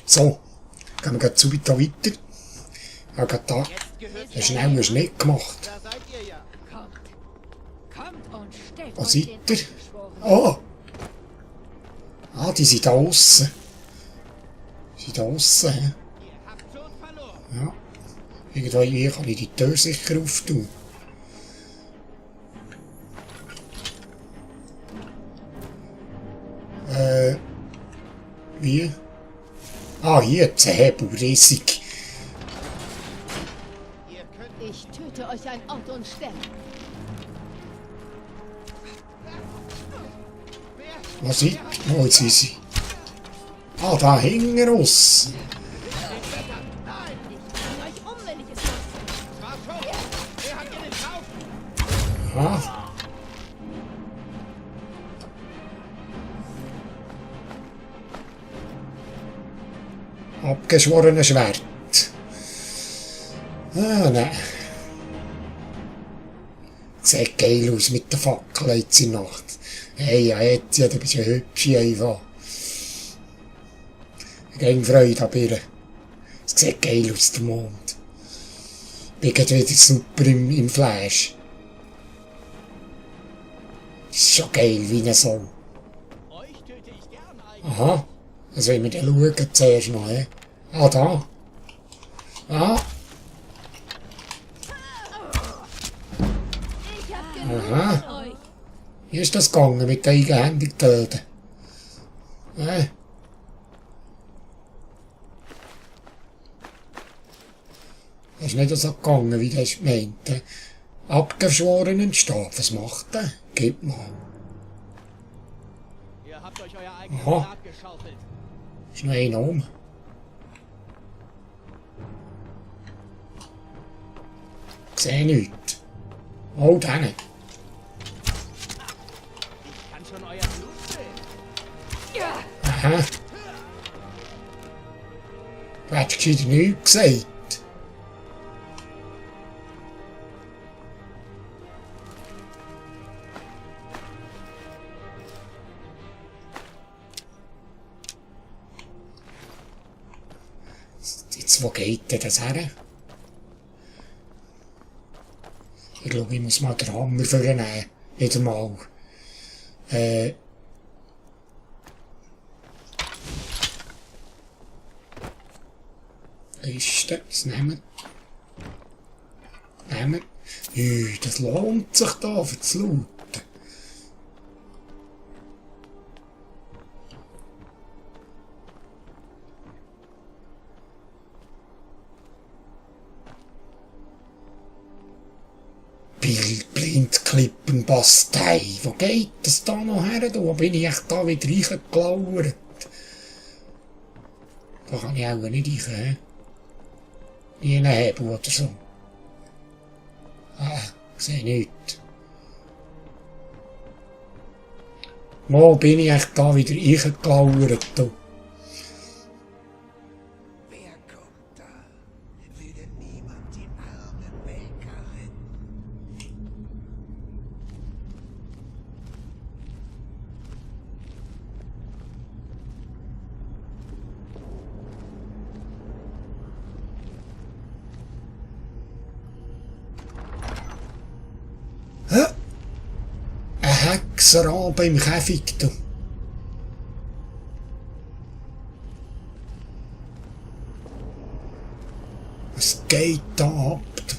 So, gehen wir gleich weiter. Ja, gerade da. Ja, schnell hast du nicht gemacht. Wo seid ihr? Oh! Ah, die sind da aussen. Die sind da aussen, hä? Ja. Irgendwo hier kann ich die Tür sicher auftun. Wie? Ah, hier, jetzt ein Hebel, riesig. Ich töte euch an Ort und Stelle. Wo sind sie? Wo sind sie? Ah, da hinten raus. Aha. Abgeschworenes Schwert. Ah, nein. Sieht geil aus mit der Fackel jetzt in der Nacht. Hey, ja, jetzt, ja, du bist ja hübsch einfach. Keine Freude an ihr. Es sieht geil aus, der Mond. Ich bin gerade wieder super im Flash. Das ist schon geil, wie eine Sau. Aha. Das wollen wir dann schauen zuerst noch, hä? Ah, da. Ah. Aha. Wie ist das gegangen mit den eigenhändig töten? Das ist nicht so gegangen, wie das meinte. Abgeschworenen Stab, was macht der? Gib mal. Ihr habt euch euer eigenes Aha. Grab geschaufelt. Ist noch einer um. Ich sehe nichts. Oh, da nicht. Ich kann schon euer Blut sehen. Aha. Du hättest gescheiter nichts gesagt. Jetzt, wo geht denn das her? Ich glaube, ich muss mal den Hammer vornehmen. Wieder mal. Liste, das nehmen. Nehmen. Das lohnt sich da für das Looten. Blindklippenbastei. Wo geht das da noch her? Wo bin ich echt da wieder reingelauert? Da kann ich auch nicht rein, hä? Wie ein Hebel oder so. Ah, ich sehe nichts. Wo bin ich echt da wieder reingelauert? Wer kommt da? Will denn niemand die armen Bäcker retten? Ein Hexerabend im Käfig, du. Was geht da ab, du?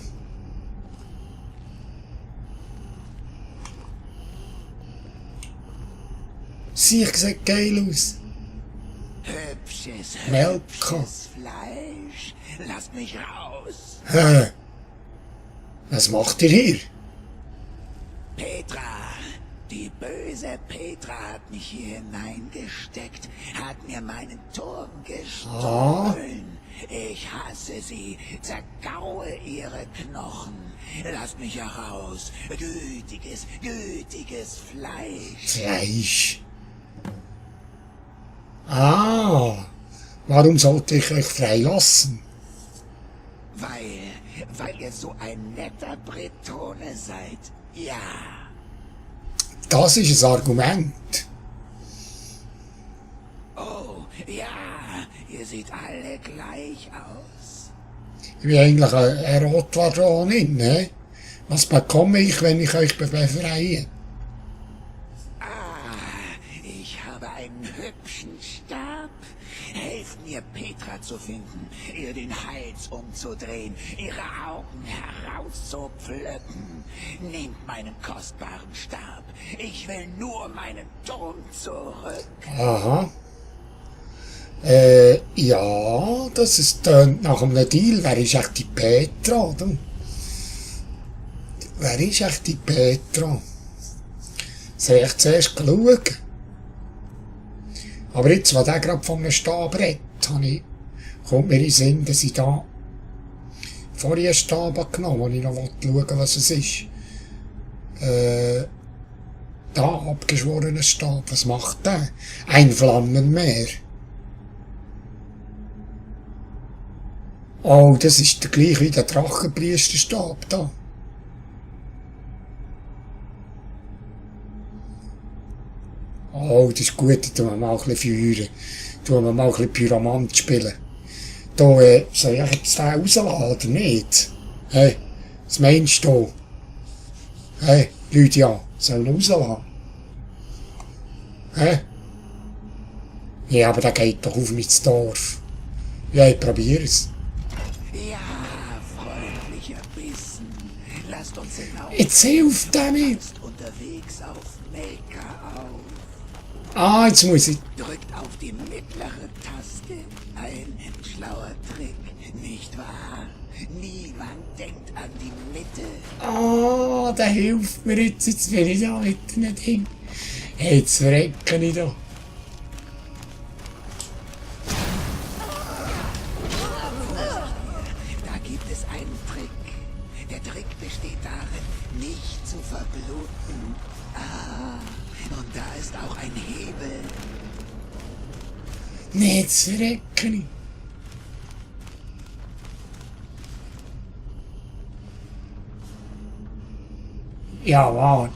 Sieh, sieht geil aus. Hübsches, Melka. hübsches Fleisch. Lasst mich raus. Hä? Was macht ihr hier? Petra, die böse Petra hat mich hier hineingesteckt, hat mir meinen Turm gestohlen. Ich hasse sie, zerkaue ihre Knochen. Lasst mich heraus. Gütiges, gütiges Fleisch. Fleisch. Ah, warum sollte ich euch freilassen? Weil ihr so ein netter Bretone seid. Ja. Das ist ein Argument. Oh, ja, ihr seht alle gleich aus. Ich bin eigentlich ein Rotwadronin, ne? Was bekomme ich, wenn ich euch befreie? Ich habe einen hübschen Stab. Helft mir, Petra zu finden, ihr den Hals umzudrehen, ihre Augen herauszupflücken. Nehmt meinen kostbaren Stab. Ich will nur meinen Turm zurück. Aha. Ja, das ist nach einem Deal. Wer ist echt die Petra, oder? Wer ist echt die Petra? Soll ich zuerst schauen? Aber jetzt, was der gerade von einem Stab redet, kommt mir in den Sinn, dass ich da vorher einen Stab genommen habe, wo ich noch schauen, was es ist. Da, abgeschworener Stab, was macht der? Ein Flammenmeer. Oh, das ist der gleiche wie der Drachenpriesterstab da. Oh, das ist gut, da tun wir mal ein bisschen feuern. Tun wir mal ein bisschen Pyramid spielen. Da, soll ich jetzt den rausladen, oder nicht? Hey, was meinst du? Hey, Lydia, soll ich ihn rausladen? Hä? Ja, aber der geht doch auf ins Dorf. Ja, ich probier's. Ja, freundlicher Bissen. Lasst uns hinaus. Jetzt hilft der mir. Passt unterwegs auf Melka auf. Ah, jetzt muss ich. Drückt auf die mittlere Taste. Ein schlauer Trick, nicht wahr? Niemand denkt an die Mitte. Ah, der hilft mir jetzt. Jetzt bin ich da mit dem Ding. Hey, jetzt verrecke ich da. Da gibt es einen Trick. Der Trick besteht darin, nicht zu verbluten. Und da ist auch ein Hebel. Nee, jetzt verrecke ich. Ja, warte.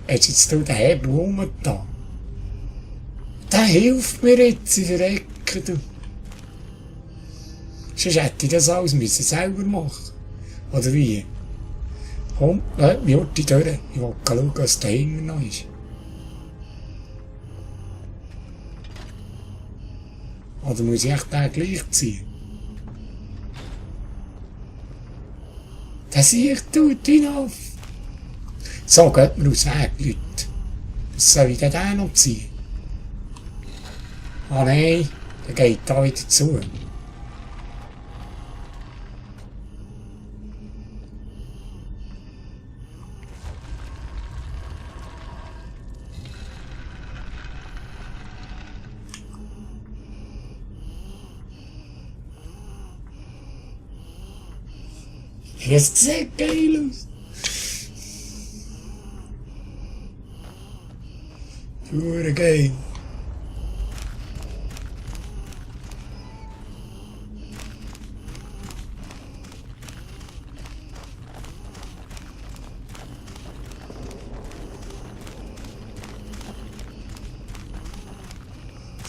Jetzt du den Hebel rum da. Der hilft mir jetzt, ich verrecke, du. Sonst hätte ich das alles müssen selber machen. Oder wie? Komm, wie hört die durch? Ich will schauen, was dahinter noch ist. Oder muss ich echt den gleich ziehen? Der Sicht tut hinauf. So, geht mir aus dem Weg, Leute. Was soll ich denn den noch ziehen? Ah nein, der geht da wieder zu. Das sieht geil aus. Pure geil.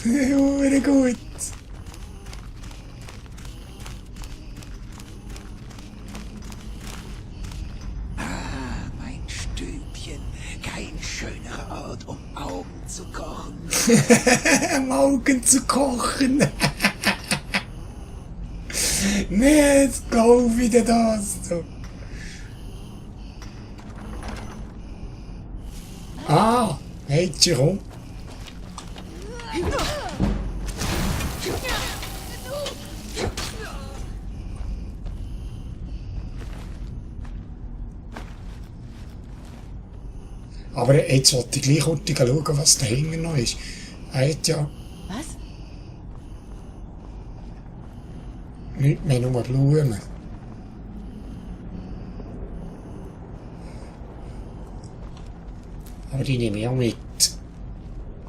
Pure gut. Kein schönerer Ort, um Augen zu kochen. Augen zu kochen. Nee, jetzt go wieder das. So. Ah, Mädchen, komm. Aber jetzt wollte ich gleich kurz schauen, was dahinter noch ist. Er hat ja Was? nicht mehr nur Blumen. Aber die nehme ich auch mit.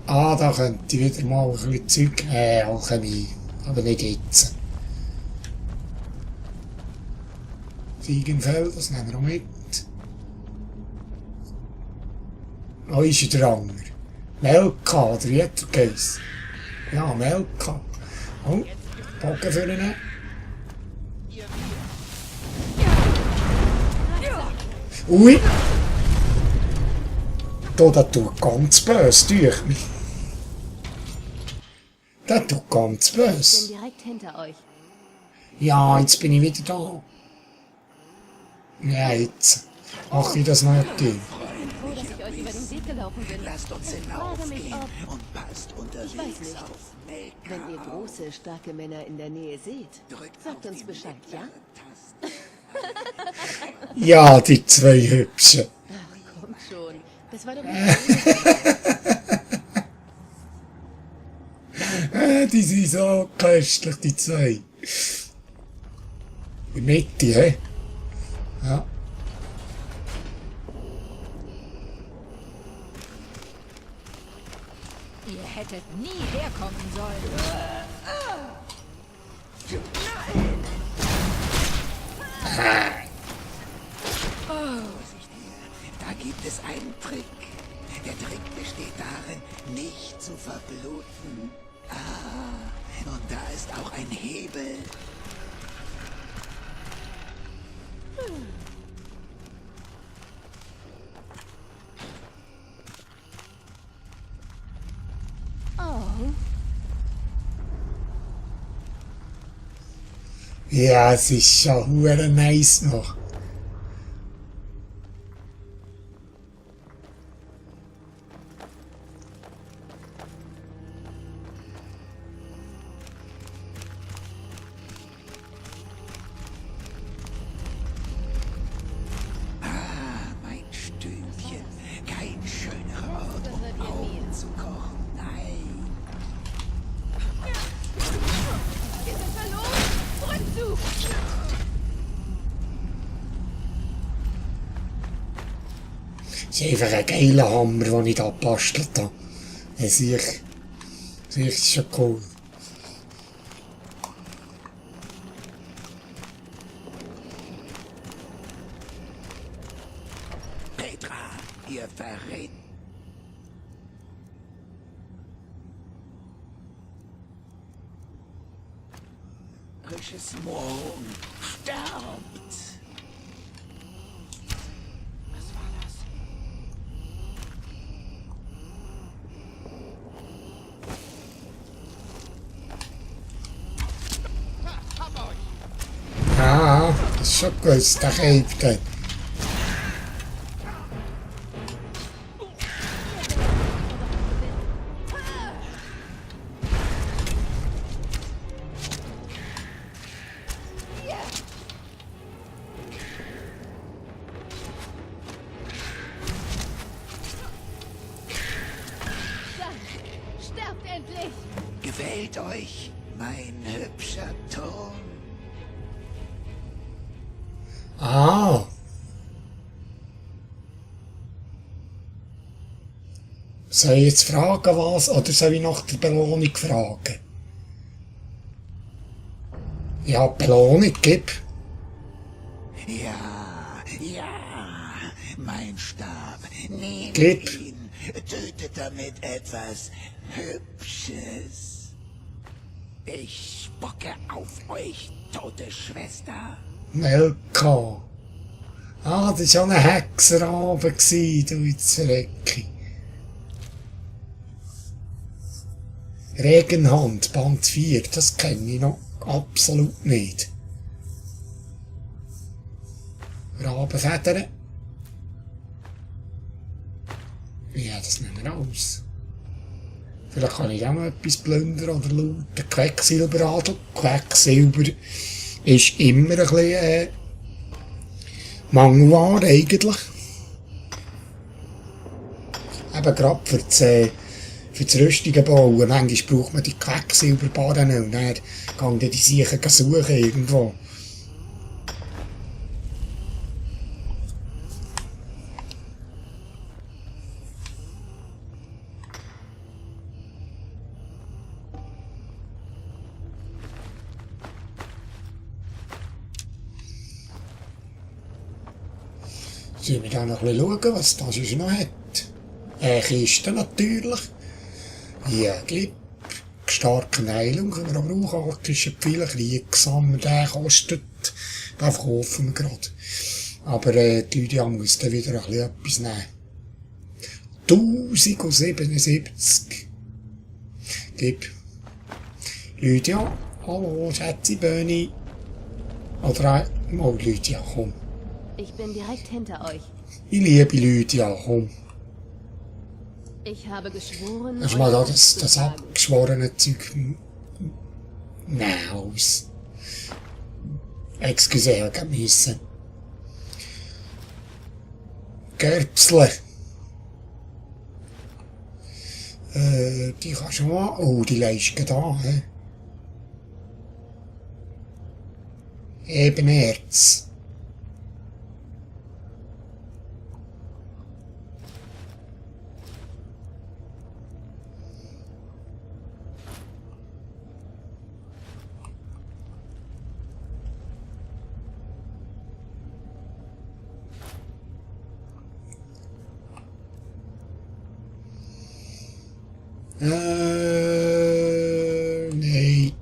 Ah, da könnte ich wieder mal ein bisschen Zeug Alchemie. Aber nicht jetzt. Feigenfeld, das nehmen wir auch mit. Wo ist der andere? Melka, oder wie hat er geheißen? Ja, Melka. Oh, Bogen für ihn. Ui! Da, das tut ganz böse durch mich. Das tut ganz Ich bin böse. direkt hinter euch. Ja, jetzt bin ich wieder da. Ja, jetzt. Ach, wie das nicht ging. Froh, dass ich euch über den Weg gelaufen bin. Lasst uns Ich frage mich, hinaufgehen ob, und passt ich weiß unterwegs nicht, auf Melka wenn ihr auf. große, starke Männer in der Nähe seht, Drückt sagt auf uns die Bescheid, ja? mittlere Taste. Ja, die zwei Hübschen. Ach, kommt schon. Das war doch nicht Die sind so köstlich, die zwei. In der Mitte, hä? Ja. Ihr hättet nie herkommen sollen. Da gibt es einen Trick. Der Trick besteht darin, nicht zu verbluten. Ah, und da ist auch ein Hebel. Oh, Ja, es ist schon hure nice noch. Mein Stündchen. Kein schönerer Ort, um Augen zu kochen. Nein. wir sind verloren! Rückzug! Es ist einfach ein geiler Hammer, den ich da gebastelt habe. Das ist schon cool. Petra, ihr verrät. Frisches Mohn stirbt. Was war das? Ja, das ist schon gut, der Kälte. Sterbt endlich! Gewählt euch, mein hübscher Turm. Ah. Soll ich jetzt fragen, was, oder soll ich nach der Belohnung fragen? Ja, Belohnung, gib. Ja, ja, mein Stab. Nehmt Gib. ihn, tötet damit etwas Hübsches. Ich spucke auf euch, tote Schwester. Melka. Ah, das war ja ein Hexerabend, du jetzt Verrecki. Regenhand, Band 4, das kenne ich noch absolut nicht. Rabenfedern. Ja, das nehmen wir aus. Vielleicht kann ich auch mal etwas plündern oder looten. Quecksilberadel. Quecksilber ist immer ein bisschen Mangelware eigentlich. Eben gerade für das rüstige Bauen. Manchmal braucht man die Quecksilberbarren und dann kann die Sachen suchen irgendwo. Sollen wir da noch ein bisschen schauen, was das sonst noch hat? Kiste natürlich. Ja, Glip. Starke Heilung können wir auch brauchen. Arktische Pfeile, Kriegshammer, der kostet. Den verkaufen wir gerade. Aber die Lydia muss dann wieder ein bisschen etwas nehmen. 1077. Gib. Lydia. Hallo, Schätzi, Böni. Oder oh, Lydia, komm. Ich bin direkt hinter euch. Ich liebe Lydia, komm. Ich habe geschworen, Lass mal da euch das auszusagen. abgeschworene Zeug nehmen aus. Excuse, ich hab müssen. Gerbsle. Die kannst du mal... Oh, die Leiste da, hä? Ebenerz. Nee.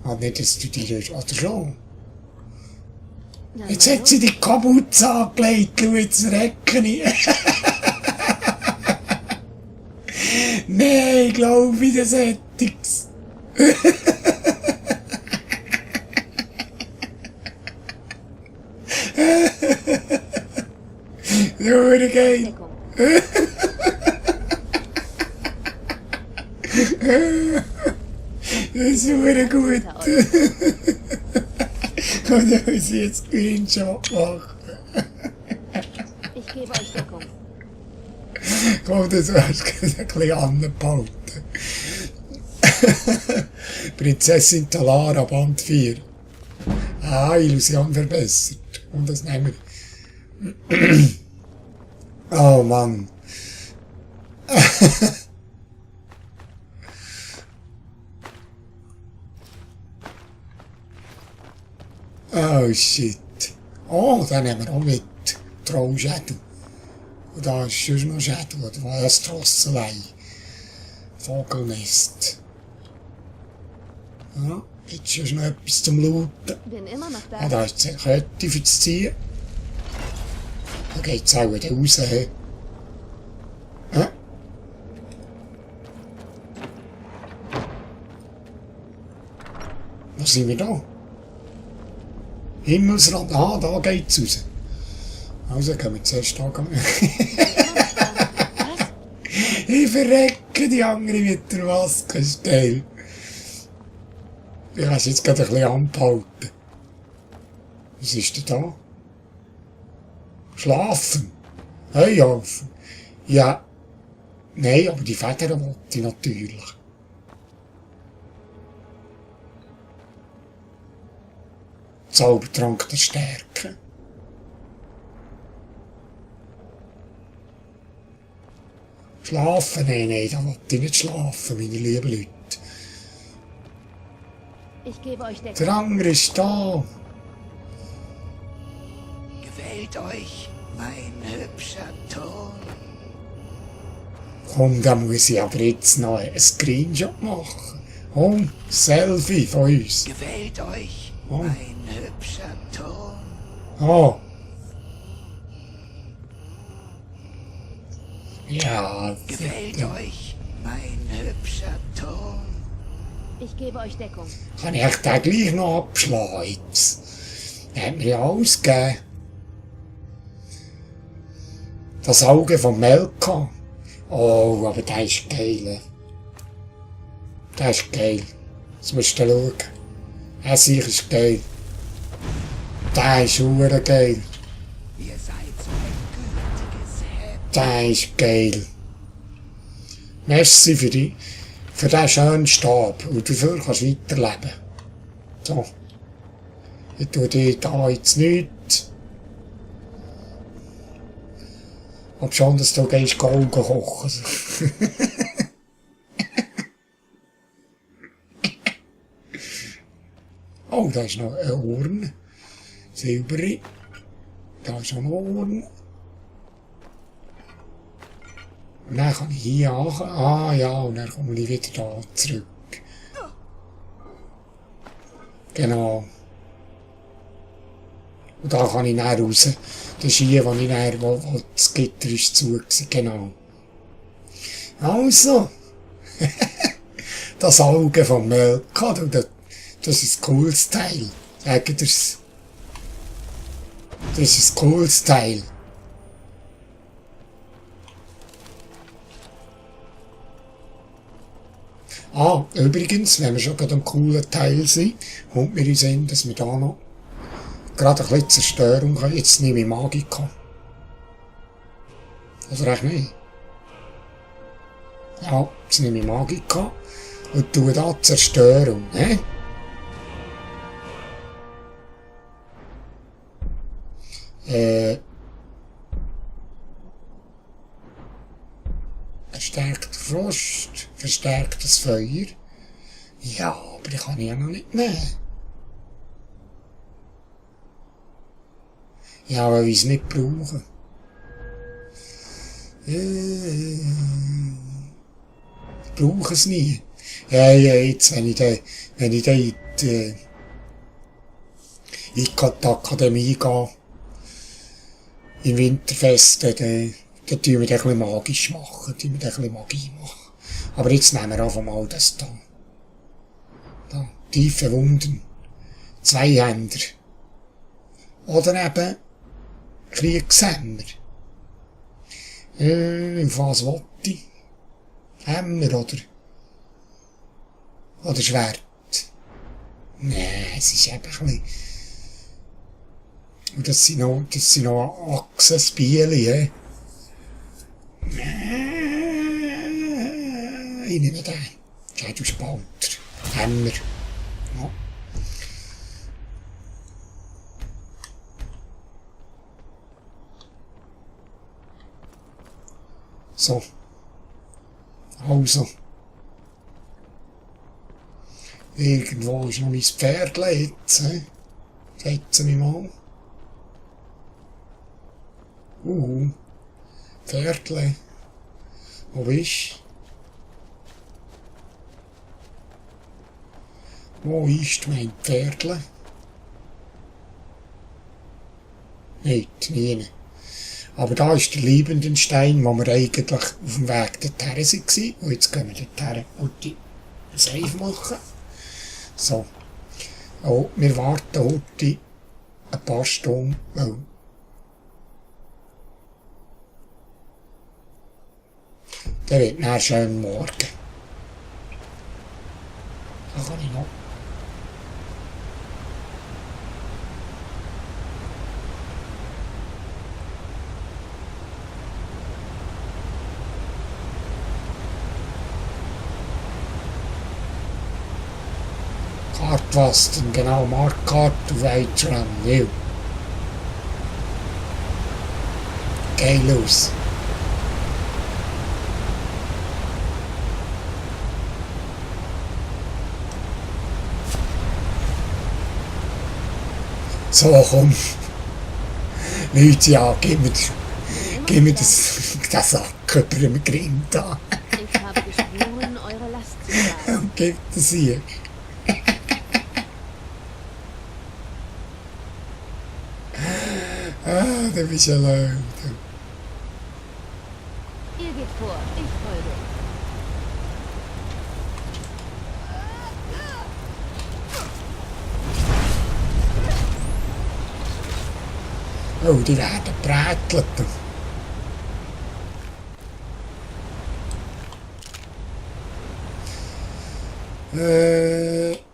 Ah, nicht, dass du die löst. Oder schon? Na, Jetzt na, hat sie die Kapuze angelegt, schau, jetzt recke ich. Nein, ich glaube, das hätte ich's. Nur geil. Deckung. Das ist super gut. Hinter euch. Und dann muss ich jetzt Screenshot machen. Ich gebe euch Deckung. Komm, das wärst ein bisschen angebaut. Prinzessin Talara, Band 4. Ah, Illusion verbessert. Und das nehmen wir. Oh Mann. Oh shit. Oh, den nehmen wir auch mit. Trauschädel. Und da ist schon noch Schädel, oder was? Drosselei. Vogelnest. Ja, jetzt ist noch etwas zum Looten. Bin immer noch Ah, da. da ist die Kette für das Ziehen. Da geht's auch wieder raus. He. Ja. Wo sind wir da? Himmelsrand. Ah, da geht's raus. Also gehen wir zuerst da. Was? Ich verrecke die andere mit der Maske. Das ist geil. Ich kann es jetzt gerade ein bisschen anhalten. Was ist denn da? Schlafen. Heuhaufen. Ja. Nein, aber die Federn wollte ich natürlich. Zaubertrank der Stärke. Schlafen? Nein, da wollte ich nicht schlafen, meine lieben Leute. Ich gebe euch Deckung. Der andere ist da. Gewählt euch, mein hübscher Turm. Komm, da muss ich aber jetzt noch einen Screenshot machen. Komm, Selfie von uns. Gewählt euch, Oh. mein hübscher Turm. Oh. Ja, Gewählt euch, mein hübscher Turm. Ich gebe euch Deckung. kann ich den gleich noch abschlagen jetzt? Der hat mir ja alles gegeben. Das Auge von Melka. Oh, aber der ist geil. Der ist geil. Jetzt musst du schauen. Er sicher ist geil. Der ist hure geil. Ihr seid so ein gütiges Häppchen. Der ist geil. Merci für den schönen Stab. Und dafür kannst du weiterleben. So. Ich tue dir da jetzt nichts. Ob schon, dass du gehst Galgen kochen. Oh, da ist noch ein Ohren. Silberi. Da ist noch ein Ohren. Und dann kann ich hier ankommen. Ah ja, und dann komme ich wieder da zurück. Genau. Und da kann ich dann raus. Das ist hier, wo ich dann, wo das Gitter ist zu gewesen. Genau. Also. Das Auge vom Melka, das ist ein cooles Teil. Sagt ihr's? Das ist ein cooles Teil. Ah, übrigens, wenn wir schon gerade am coolen Teil sind, kommt mir in den Sinn, dass wir da noch gerade ein bisschen Zerstörung haben. Jetzt nehme ich Magika. Oder echt nicht? Ja, jetzt nehme ich Magika und tue da Zerstörung, ne? Verstärkt Frost, verstärktes Feuer. Ja, aber die kann ich ja noch nicht nehmen. Ja, weil ich es nicht brauche. Ich brauche es nie. Ja, jetzt, wenn ich da in die Akademie gehe, im Winterfest, dann tun wir das ein bisschen magisch machen, tun wir das ein bisschen Magie machen. Aber jetzt nehmen wir einfach mal das da. Da, tiefe Wunden. Zweihänder. Oder eben Kriegshämmer. Was will ich? Hämmer, oder? Oder Schwert? Nee, es ist eben ein bisschen... Und das sind noch Achsen, Spiele, hä? Ich nehme den. Schädelspalter. Hämmer. Ja. So. Also. Irgendwo ist noch mein Pferd jetzt, hä? Setzen wir mal. Pferdle. Wo bist du? Wo ist mein Pferdle? Nicht, nie. Aber da ist der Liebendenstein, wo wir eigentlich auf dem Weg dorthin waren. Und jetzt gehen wir dorthin und die Save machen. So. Oh, wir warten heute ein paar Stunden. Oh. Der wird nachher schön morgen. Da kann ich noch. Kartwasten, genau, Markkarte, Weitran, New. Geil los. So, komm. Leute, ja, gib mir das Sack über dem Grind da. Ich habe geschworen, eure Last zu tragen. Und gib das hier. Ah, da bist du allein. Ihr geht vor, ich folge. Oh, die werden brätelt.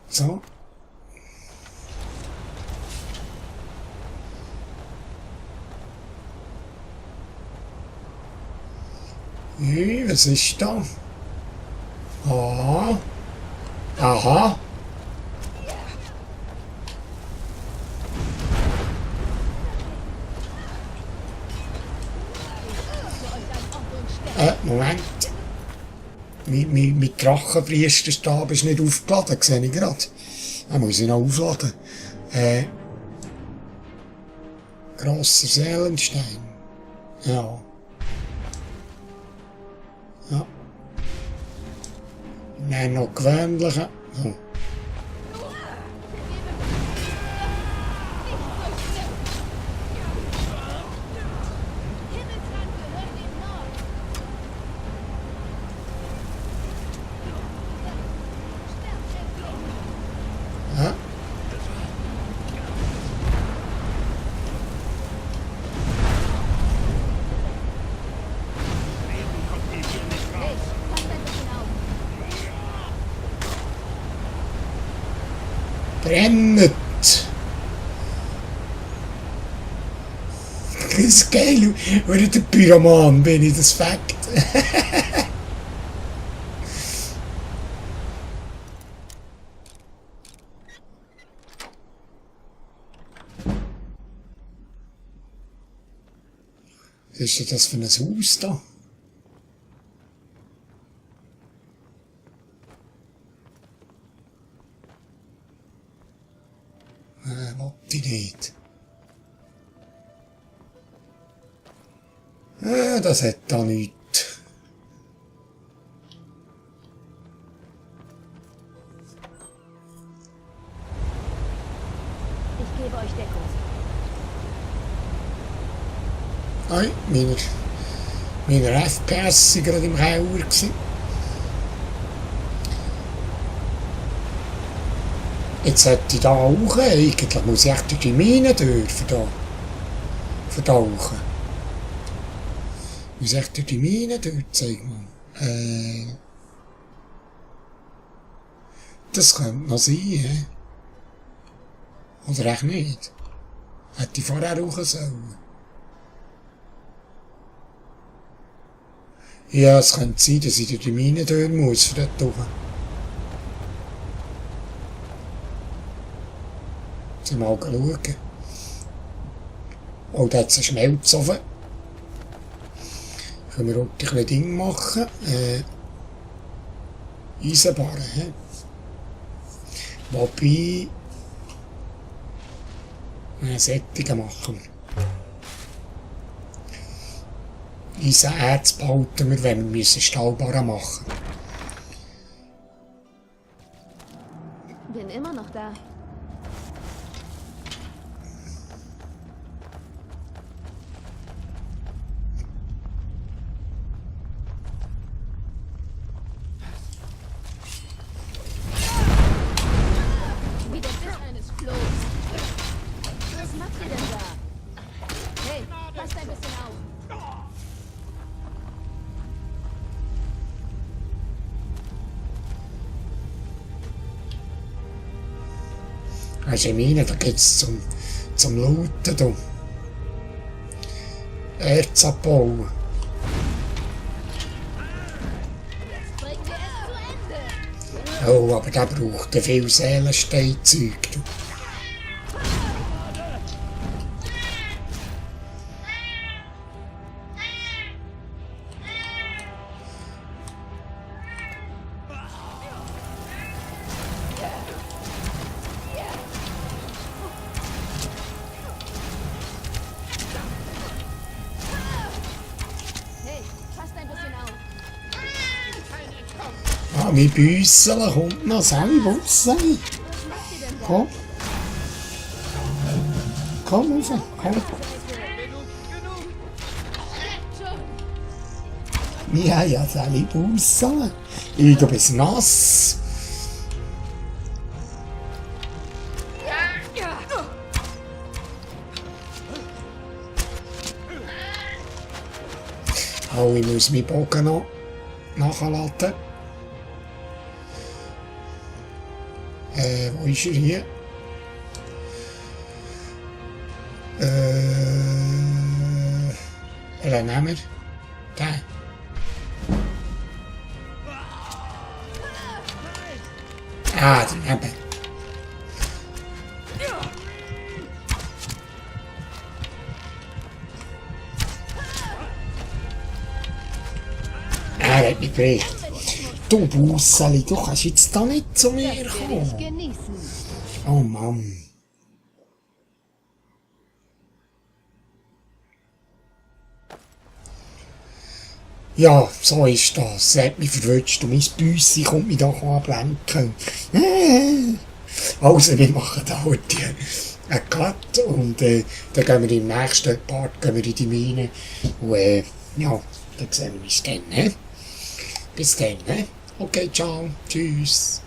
So. Was ist da? Ah. Aha. Moment. Mein Drachenpriesterstab ist nicht aufgeladen, sehe ich gerade. Den muss ich noch aufladen. Grosser Seelenstein. Ja. Ja. Nein, noch gewöhnliche. So. Ja. Brennt! Das ist geil, wenn ich der Pyroman bin, ich das Fakt. Was ist denn das für ein Haus da? Wollte ich nicht. Das hat da nichts. Ich gebe euch Deckung. Nein, meine FPS waren gerade im Keller gewesen. Jetzt sollte ich da auch, eigentlich muss ich echt durch die Mine dürfen da. Vertauchen. Muss ich echt durch die Mine durch, sag mal. Das könnte noch sein, hä? Oder echt nicht? Hätte ich vorher rauchen sollen. Ja, es könnte sein, dass ich durch die Mine durch muss, für dort oben. Jetzt mal schauen. Oh, da hat es einen Schmelzofen. Können wir auch ein bisschen Ding machen. Eisenbarren, hä? Wobei... Sättige machen wir. Eisenerz behalten wir, wenn wir müssen Stahlbarren machen. Bin immer noch da. Wie der Biss eines Flohs. Was macht ihr denn da? Hey, passt ein bisschen auf. Weisst du, Mine, da geht's zum Looten, da. Erz abbauen. Bringen wir es zu Ende. Oh, aber der braucht viel Seelensteinzeug, du. Hey, passt ein bisschen auf. Ah, mein Büssel kommt noch selber raus. Was macht ihr denn da? Komm. Komm rauf, komm. Ja, Sally Büssel. Du bist nass. Oh, ich muss meinen Bogen noch nachladen. Wo ist er hier? Welchen nehmen wir? Den. Ah, den eben. Er hat mich gekriegt. Du Busseli, du kannst jetzt da nicht zu mir Werde ich kommen. genießen. Oh Mann. Ja, so ist das. Er hat mich verwünscht und mein Büssi kommt mich doch ablenken. Also, wir machen da heute einen Cut und dann gehen wir im nächsten Part gehen wir in die Mine. Und ja, dann sehen wir uns dann. Bis dann. Okay, ciao. Tschüss.